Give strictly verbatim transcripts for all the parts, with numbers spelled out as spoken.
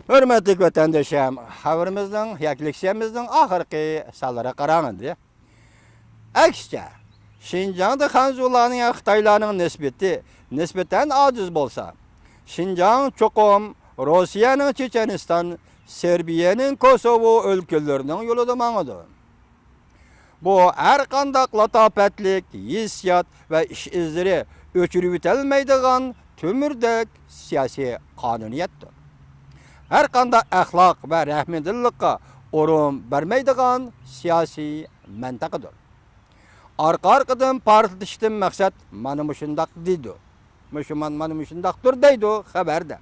ھۆرمەتلىك ۋەتەندىشىم، خەۋىرىمىزنىڭ ياكى لېكسىيەمىزنىڭ ئاخىرقى سانلىرىغا قاراڭ ئەمدى. ئەكسىچە، شىنجاڭدا خەنزۇلارنىڭ يا خىتايلارنىڭ نىسبىتى نىسبەتەن ئاجىز بولسا، شىنجاڭ چوقۇم روسىيەنىڭ چېچەنىستان، سېربىيەنىڭ كوسوۋو ئۆلكىلىرىنىڭ يولىدا ماڭىدۇ. بۇ ھەرقانداق لاتاپەتلىك ھېسسىيات ۋە ئىش ئىزلىرى ئۆچۈرۈۋېتەلمەيدىغان تۆمۈردەك سىياسىي قانۇنىيەتتۇر. ھەرقانداق ئەخلاق ۋە رەھمىدىللىققا ئورۇن بەرمەيدىغان سىياسىي مەنتىقىدۇر. ئارقا-ئارقىدىن پارتلىتىشتىن مەقسەت مانا مۇشۇنداق دېدى. مۇشۇمان مانا مۇشۇنداقتۇر دەيدۇ خەۋەردە.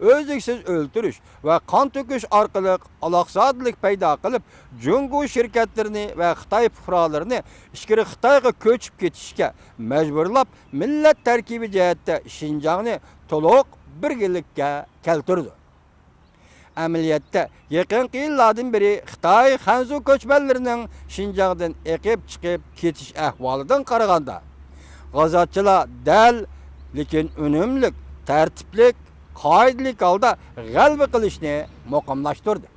ئۈزلۈكسىز ئۆلتۈرۈش ۋە قان تۆكۈش ئارقىلىق ئالاقزادىلىك پەيدا قىلىپ، جۇڭگو شىركەتلىرىنى ۋە خىتاي پۇقرالىرىنى ئىچكىرى خىتايغا كۆچۈپ كېتىشكە مەجبۇرلاپ، مىللەت تەركىبى جەھەتتە شىنجاڭنى تولۇق بىرلىككە كەلتۈردى. ئەمەلىيەتتە، يېقىنقى يىللاردىن بېرى خىتاي خەنزۇ كۆچمەنلىرىنىڭ شىنجاڭدىن ئېقىپ چىقىپ كېتىش ئەھۋالىدىن قارىغاندا، غازاتچىلار دەل، لېكىن ئۈنۈملۈك، تەرتىپلىك، قائىدىلىك ھالدا غەلىبە قىلىشنى مۇقىملاشتۇردى.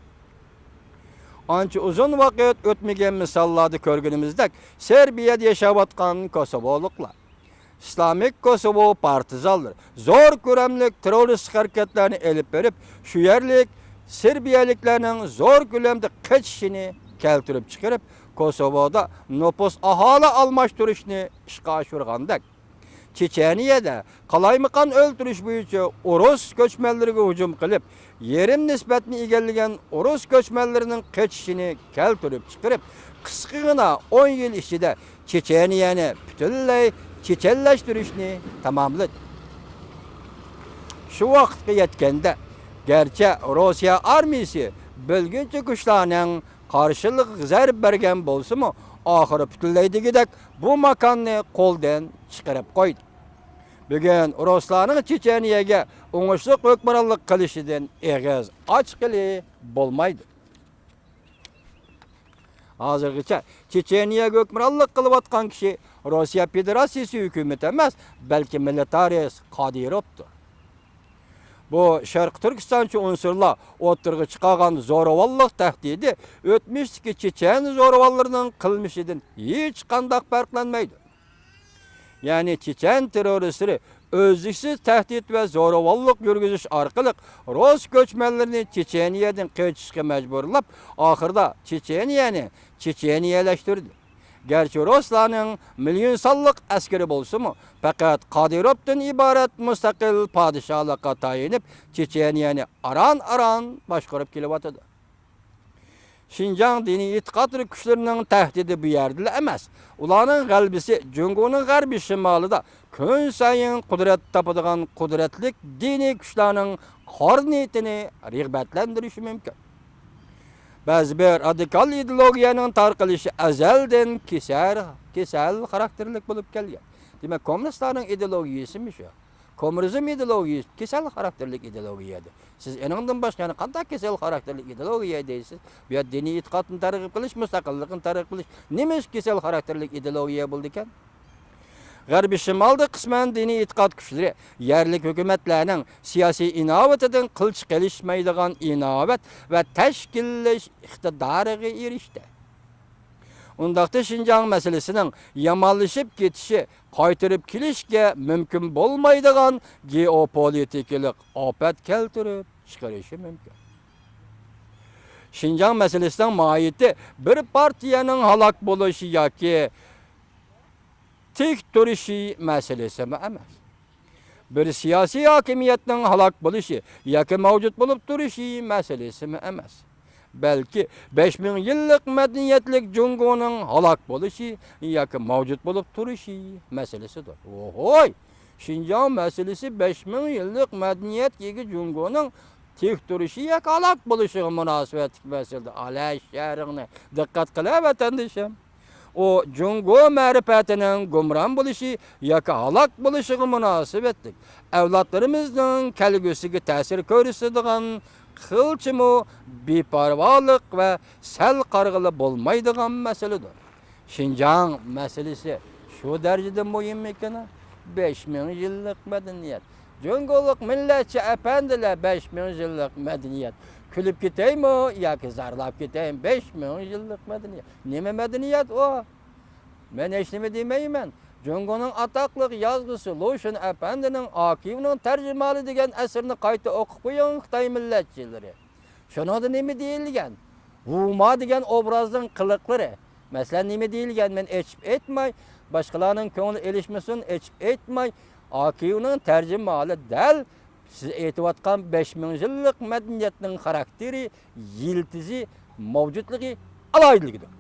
ئانچە ئۇزۇن ۋاقىت ئۆتمىگەن مىساللاردا كۆرگىنىمىزدەك، سېربىيەدە ياشاۋاتقان كوسوۋولۇقلار، ئىسلامىك كوسوۋو پارتىزانلىرى زور كۆلەملىك تېررورىستىك ھەرىكەتلەرنى ئېلىپ بېرىپ، شۇ يەرلىك سېربىيەلىكلەرنىڭ زور كۆلەمدە قېچىشىنى كەلتۈرۈپ چىقىرىپ، كوسوۋودا نوپۇس ئاھالە ئالماشتۇرۇشنى ئىشقا ئاشۇرغاندەك، چېچەنىيەدە قالايمىقان ئۆلتۈرۈش بويىچە ئورۇس كۆچمەنلىرىگە ھۇجۇم قىلىپ، يېرىم نىسبەتنى ئىگىلىگەن ئورۇس كۆچمەنلىرىنىڭ قېچىشىنى كەلتۈرۈپ چىقىرىپ، قىسقىغىنا ئون يىل ئىچىدە چېچەنىيەنى پۈتۈنلەي چېچەنلەشتۈرۈشنى تاماملىدى. شۇ ۋاقىتقا يەتكەندە، گەرچە روسىيە ئارمىيىسى بۆلگۈنچى كۈچلەرنىڭ قارشىلىقىغا زەربە بەرگەن بولسىمۇ، ئاخىرى پۈتۈنلەي دېگۈدەك بۇ ماكاننى قولدىن چىقىرىپ قويدى. بۈگۈن رۇسلارنىڭ چېچەنىيەگە ئوڭۇشلۇق ھۆكۈمرانلىق قىلىشىدىن ئېغىز ئاچقىلى بولمايدۇ. ھازىرغىچە چېچەنىيەگە ھۆكۈمرانلىق قىلىۋاتقان كىشى روسىيە فېدېراتسىيىسى ھۆكۈمىتى ئەمەس، بەلكى مىلىتارىست قادىروفتۇر. بۇ شەرقىي تۈركىستانچى ئۇنسۇرلار ئوتتۇرىغا چىقارغان زورىۋاللىق تەھدىتى ئۆتمۈشتىكى چېچەن زورىۋاللىرىنىڭ قىلمىشىدىن ھېچقانداق پەرقلەنمەيدۇ. يەنى چېچەن تېررورىستلىرى ئۈزلۈكسىز تەھدىت ۋە زورىۋاللىق يۈرگۈزۈش ئارقىلىق رۇس كۆچمەنلىرىنى چېچەنىيەدىن قېچىشقا مەجبۇرلاپ، ئاخىرىدا چېچەنىيەنى چېچەنىيەلەشتۈردى. گەرچە رۇسلارنىڭ مىليون سانلىق ئەسكىرى بولسىمۇ، پەقەت قادىروفتىن ئىبارەت مۇستەقىل پادىشاھلىققا تايىنىپ، چېچەنىيەنى ئاران-ئاران باشقۇرۇپ كېلىۋاتىدۇ. شىنجاڭ دىنىي ئېتىقاد كۈچلىرىنىڭ تەھدىتى بۇ يەردىلا ئەمەس، ئۇلارنىڭ غەلىبىسى جۇڭگونىڭ غەربىي شىمالىدا كۈنسايىن قۇدرەت تاپىدىغان قۇدرەتلىك دىنىي كۈچلەرنىڭ قارا نىيىتىنى رىغبەتلەندۈرۈشى مۇمكىن. بەزى بىر رادىكال ئىدېئولوگىيەنىڭ تارقىلىشى ئەزەلدىن كېسەل، كېسەل خاراكتېرلىك بولۇپ كەلگەن. دېمەك، كوممۇنىستلارنىڭ ئىدېئولوگىيىسىمۇ شۇ. كوممۇنىزم ئىدېئولوگىيىسى كېسەل خاراكتېرلىك ئىدېئولوگىيە ئىدى. سىز ئېنىڭدىن باشقا يەنە قانداق كېسەل خاراكتېرلىك ئىدېئولوگىيە دەيسىز؟ بۇ يەردە دىنىي ئېتىقادنى تەرغىب قىلىش، مۇستەقىللىقنى تەرغىب قىلىش نېمە ئۈچۈن كېسەل خاراكتېرلىك ئىدېئولوگىيە بولىدىكەن؟ غەربىي شىمالدا قىسمەن دىنىي ئېتىقاد كۈچلىرى يەرلىك ھۆكۈمەتلەرنىڭ سىياسىي ئىناۋىتىدىن قىلچە قېلىشمايدىغان ئىناۋەت ۋە تەشكىللەش ئىقتىدارىغا ئېرىشتى. ئۇنداقتا شىنجاڭ مەسىلىسىنىڭ يامانلىشىپ كېتىشى قايتۇرۇپ كېلىشكە مۇمكىن بولمايدىغان گېئوپولىتىكىلىق ئاپەت كەلتۈرۈپ چىقىرىشى مۇمكىن. شىنجاڭ مەسىلىسىنىڭ ماھىيىتى بىر پارتىيەنىڭ ھالاك بولۇشى ياكى تىك تۇرۇشى مەسىلىسىمۇ ئەمەس. بىر سىياسىي ھاكىمىيەتنىڭ ھالاك بولۇشى ياكى مەۋجۇت بولۇپ تۇرۇشى مەسىلىسىمۇ ئەمەس. بەلكى بەش مىڭ يىللىق مەدەنىيەتلىك جۇڭگونىڭ ھالاك بولۇشى ياكى مەۋجۇت بولۇپ تۇرۇشى مەسىلىسىدۇر. ۋوھوي! شىنجاڭ مەسىلىسى بەش مىڭ يىللىق مەدەنىيەتكە ئىگە جۇڭگونىڭ تىك تۇرۇشى ياكى ھالاك بولۇشىغا مۇناسىۋەتلىك مەسىلىدە. ئالە شەھىرىڭنى دىققەت قىلە، ۋەتەندىشىم. ئۇ جۇڭگو مەرىپەتىنىڭ گۇمران بولۇشى ياكى ھالاك بولۇشىغا مۇناسىۋەتلىك، ئەۋلادلىرىمىزنىڭ كەلگۈسىگە تەسىر كۆرسىتىدىغان قىلچىمۇ بىپەرۋالىق ۋە سەل قارىغىلى بولمايدىغان مەسىلىدۇر. شىنجاڭ مەسىلىسى شۇ دەرىجىدە مۇھىممىكىن؟ بەش مىڭ يىللىق مەدەنىيەت، جۇڭگولۇق مىللەتچى ئەپەندىلەر، بەش مىڭ يىللىق مەدەنىيەت. كۈلۈپ كېتەيمۇ ياكى زارلاپ كېتەيمۇ؟ بەش مىڭ يىللىق مەدەنىيەت. نېمە مەدەنىيەت ئۇ؟ مەن ھېچنېمە دېمەيمەن. جۇڭگونىڭ ئاتاقلىق يازغۇسى لۇشۈن ئەپەندىنىڭ ئاكىۋنىڭ تەرجىمىھالى دېگەن ئەسىرىنى قايتا ئوقۇپ قويۇڭ، خىتاي مىللەتچىلىرى. شۇنىڭدا نېمە دېيىلگەن؟ ۋۇما دېگەن ئوبرازنىڭ قىلىقلىرى. مەسىلەن، نېمە دېيىلگەن؟ مەن ئېچىپ ئېيتماي، باشقىلارنىڭ كۆڭلى ئېلىشمىسۇن، ئېچىپ ئېيتماي، ئاكىۋنىڭ تەرجىمىھالى دەل سىز ئېيتىۋاتقان بەش مىڭ يىللىق مەدەنىيەتنىڭ خاراكتېرى، يىلتىزى، مەۋجۇتلۇقى، ئالاھىدىلىكىدۇر.